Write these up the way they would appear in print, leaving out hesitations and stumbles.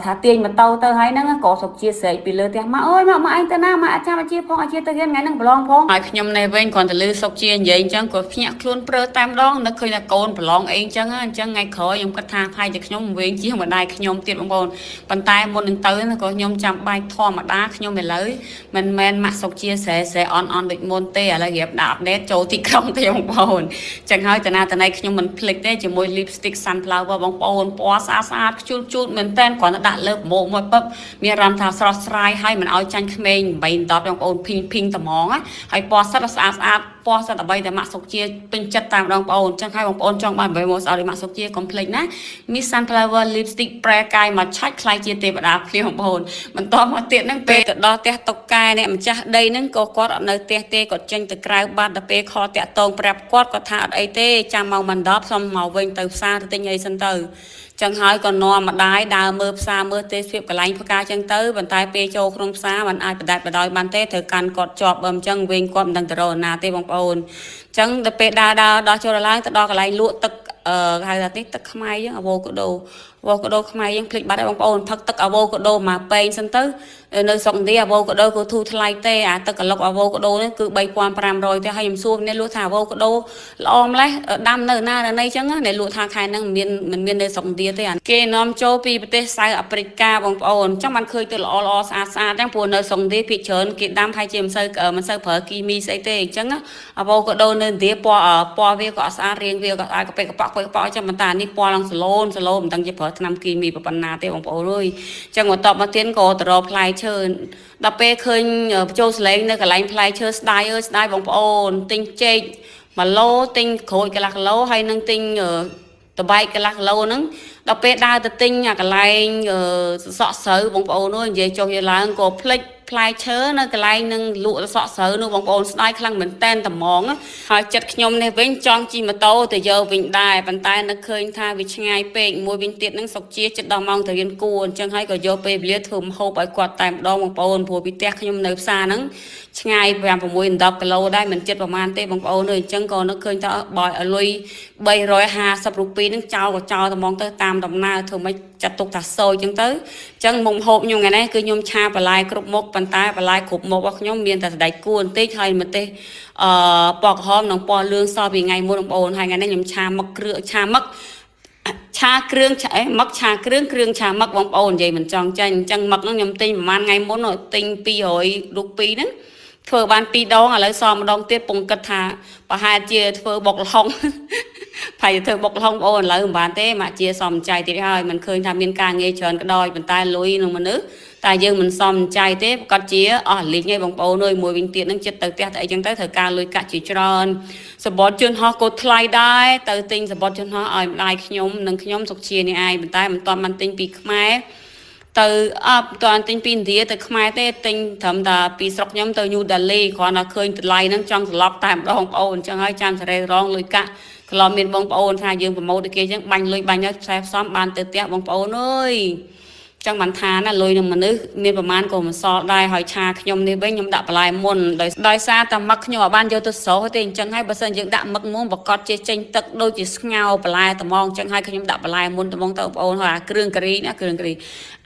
ថាទាញម៉ូតូទៅហើយហ្នឹងក៏សុកជាស្រែកពីលើផ្ទះមកអើយមកមកឯងទៅណាមកអាចចាំអាជាផងអាជាទៅរៀនថ្ងៃហ្នឹងប្រឡងផងហើយខ្ញុំនេះវិញគ្រាន់តែលឺសុកជានិយាយអញ្ចឹងក៏ភ្ញាក់ខ្លួនព្រើតែម្ដងនឹកឃើញថាកូនប្រឡងអីអញ្ចឹងអញ្ចឹងថ្ងៃក្រោយខ្ញុំគិតថាប្រហែលជាខ្ញុំវិញជាងម្ដាយខ្ញុំទៀតបងប្អូនប៉ុន្តែមុននឹងទៅក៏ខ្ញុំចាំបាច់ធម្មតាខ្ញុំឥឡូវមិនមែនម៉ាក់សុកជាស្រែស្រែអន់អន់ដូចមុនទេឥឡូវរៀបដាក់ update ចូលទីក្រុងទេបងប្អូនចឹងហើយតាណាតណៃខ្ញុំមិនភ្លេចទេជាមួយ lipstick sunflower បងប្អូនពណ៌ស្អាតស្អាតខ្ជូតជូតមែនតែនគ្រាន់តែដាក់លើប្រមោកមួយពឹបមានអារម្មណ៍ថាស្រស់ស្រាយហើយមិនឲ្យចាញ់ក្មេង8 10បងប្អូនភីងភីងត្មងណាហើយពណ៌សិតស្អាតស្អាតពណ៌សិតអ្វីតែម៉ាក់សុកជាពេញចិត្តតាមដងបងប្អូនចឹងហើយបងប្អូនចង់បានអ្វីមកស្អាតដូចម៉ាក់សុកជាកុំភ្លេចណា Miss Sunflower lipstick ប្រែកាយមកឆាច់ខ្លាយជាទេវតាភ្លាមបងប្អូនបន្តមកទៀតហ្នឹងពេលទៅដល់ផ្ទះតុកកែអ្នកម្ចាស់ដីហ្នឹងក៏គាត់អត់នៅផ្ទះទេគាត់ចេញទៅក្រៅបាត់ដល់ពេលខលតាក់តងប្រាប់គាត់គាត់ថាអត់អីទេចាំម៉ោងមិន10សុំមកវិញទៅផ្សារទៅទិញអីសិនទៅចឹងហើយក៏នាំម្ដាយដើរមើលផ្សារមើលទេសភាពកន្លែងផ្កាចឹងទៅប៉ុន្តែពេលចូលក្នុងផ្សារมันអាចបដែតបដោយបានទេត្រូវកាន់គាត់ជាប់បើមិនចឹងវិញគាត់មិនដឹងទៅរកណាទេបងប្អូនចឹងដល់ពេលដើរដើរដល់ចូលឡើងទៅដល់កន្លែងលក់ទឹកអឺហៅថានេះទឹកខ្មែរយើងអាវ៉ូកាដូអាវ៉ូកាដូខ្មែរយើងភ្លេចបាត់ហើយបងប្អូនផឹកទឹកអាវ៉ូកាដូមកពេងសិនទៅនៅស្រុកឥណ្ឌាអាវ៉ូកាដូគឺធូរថ្លៃទេអាទឹកក្លុកអាវ៉ូកាដូនេះគឺ3500ទេហើយខ្ញុំសួរអ្នកលក់ថាអាវ៉ូកាដូល្អម្ល៉េះដាំនៅណានៅណីចឹងអ្នកលក់ថាខែហ្នឹងមិនមានមិនមាននៅស្រុកឥណ្ឌាទេអាគេនាំចូលពីប្រទេសសៅអាហ្វ្រិកាបងប្អូនចង់បានឃើញទៅល្អល្អស្អាតស្អាតចឹងព្រោះនៅស្រុកឥណ្ឌាភាគច្រើនគេដាំហើយជាមិនសូវប្រើគីមីស្អីទេអញ្ចឹងអាវ៉ូកាដូនៅឥណ្ឌាពណ៌ពណ៌វាក៏អត់ស្អាតរាងវាក៏ស្អាតកប៉ិកកប៉ក់កប៉ិកកប៉ក់ចឹងប៉ុន្តែនេះពណ៌ឡើងសឡូនសឡូនមិនដឹងជាប្រើថ្នាំគីមីប៉ុណ្ណាទេបងប្អូនអើយចឹងបន្ទាប់មកទៀតក៏ទៅរកផ្លែឈើដល់ពេលឃើញបញ្ចូលសលេងនៅកន្លែងផ្លែឈើស្ដាយអើយស្ដាយបងប្អូនទិញចេក1ឡូទិញក្រូចកន្លះគីឡូហើយនឹងទិញតបែកកន្លះគីឡូហ្នឹងដល់ពេលដើរទៅទិញអាកន្លែងសក់ស្រូវបងប្អូនអើយនិយាយចុះនិយាយឡើងក៏ភ្លេចផ្លែឈើនៅកន្លែងនឹងលក់សក់ស្រូវនោះបងប្អូនស្ដាយខ្លាំងមែនតែនត្មងហើយចិត្តខ្ញុំនេះវិញចង់ជិះម៉ូតូទៅយកវិញដែរប៉ុន្តែនឹកឃើញថាវាឆ្ងាយពេកមួយវិញទៀតនឹងសុកជាចិត្តដល់ម៉ោងទៅរៀនគួរអញ្ចឹងហើយក៏យកពេលវេលាធ្វើម្ហូបឲ្យគាត់តែម្ដងបងប្អូនព្រោះពីផ្ទះខ្ញុំនៅផ្សារហ្នឹងឆ្ងាយ5 6 10គីឡូដែរមិនចិត្តប្រហែលទេបងប្អូនអើយអញ្ចឹងក៏នឹកឃើញថាបើឲ្យលុយ350រូបពីហ្នឹងចោលក៏ចោលតែហ្មងទៅតាមដំណើរធ្វើម៉េចចាត់ទុកថាសោយអញ្ចឹងទៅអញ្ចឹងមុខម្ហូបខ្ញុំថ្ងៃនេះគឺខ្ញុំឆាបន្លែគ្រប់មុខប៉ុន្តែបន្លែគ្រប់មុខរបស់ខ្ញុំមានតែសណ្តែកគួរបន្តិចហើយម្ទេសអឺពណ៌ក្រហមនិងពណ៌លឿងសល់ពីថ្ងៃមុនបងប្អូនហើយថ្ងៃនេះខ្ញុំឆាមឹកគ្រឿងឆាមឹកឆាគ្រឿងឆាអេមឹកឆាគ្រឿងគ្រឿងឆាមឹកបងប្អូននិយាយមិនចង់ចាញ់អញ្ចឹងមឹកហ្នឹងខ្ញុំទិញប្រហែលថ្ងៃមុនទិញ200រូបពីហ្នឹងធ្វើបាន2ដងឥឡូវសមម្ដងទៀតពងគិតថាប្រហែលជាធ្វើបុកល្ហុង ប្រហែលជាធ្វើបុកល្ហុងបងអូនឥឡូវមិនបានទេម៉ាក់ជាសំចៃទៀតហើយមិនឃើញថាមានការងារច្រើនក៏ដោយប៉ុន្តែលុយនឹងមនុស្សតែយើងមិនសំចៃទេប្រកាសជាអស់លីងឯងបងប្អូនអើយមួយវិញទៀតនឹងចិត្តទៅផ្ទះទៅអីចឹងទៅត្រូវការលុយកាក់ជាច្រើនសបត់ជឿនហោះក៏ថ្លៃដែរទៅទិញសបត់ជឿនហោះឲ្យម្ដាយខ្ញុំនិងខ្ញុំសុកជានេះឯងប៉ុន្តែមិនទាន់បានទិញពីខ្មែរទៅអត់តន់ទិញពីឥណ្ឌាទៅខ្មែរទេទិញត្រឹមតែពីស្រុកខ្ញុំទៅញូដាលីគ្រាន់តែឃើញតម្លៃហ្នឹងចង់ស្លាប់តែម្ដងបងប្អូនអញ្ចឹងហើយចាំសេរីរងលុយកាក់ក្លំមានបងប្អូនថាយើងប្រម៉ូទឲ្យគេអញ្ចឹងបាញ់លុយបាញ់ឲ្យខ្សែផ្សំបានទៅផ្ទះបងប្អូនអើយចឹងបានថាណាលុយនឹងមនុស្សមានប្រមាណក៏មិនសល់ដែរហើយឆាខ្ញុំនេះវិញខ្ញុំដាក់បន្លែមុនដោយដោយសារតែមឹកខ្ញុំឲ្យបានយកទៅស្រោះទេអញ្ចឹងហើយបើសិនយើងដាក់មឹកមុនប្រកាសជាចេញទឹកដូចជាស្ងោបន្លែត្មងអញ្ចឹងហើយខ្ញុំដាក់បន្លែមុនត្មងទៅបងប្អូនហើយអាគ្រឿងការីណាគ្រឿងការី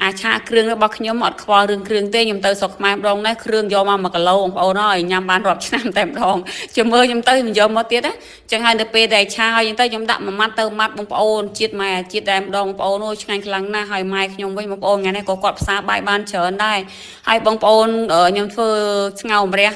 អាឆាគ្រឿងរបស់ខ្ញុំអត់ខ្វល់រឿងគ្រឿងទេខ្ញុំទៅស្រុកខ្មែរម្ដងនេះគ្រឿងយកមក1គីឡូបងប្អូនហើយញ៉ាំបានរាប់ឆ្នាំតែម្ដងជមើខ្ញុំទៅខ្ញុំយកមកទៀតណាចឹងហើយនៅពេលដែលឆាហើយអញ្ចឹងទៅខ្ញុំដាក់មួយម៉ាត់ទៅម៉ាត់បងប្អូនជាតិម៉ែជាតិតែម្ដងបងប្អូនអូយឆ្ងាញ់ខ្លាំងណាស់ហើយម៉ែខ្ញុំវិញបងប្អូនថ្ងៃនេះក៏គាត់ផ្សារបាយបានច្រើនដែរហើយបងប្អូនខ្ញុំធ្វើស្ងោរម្រះ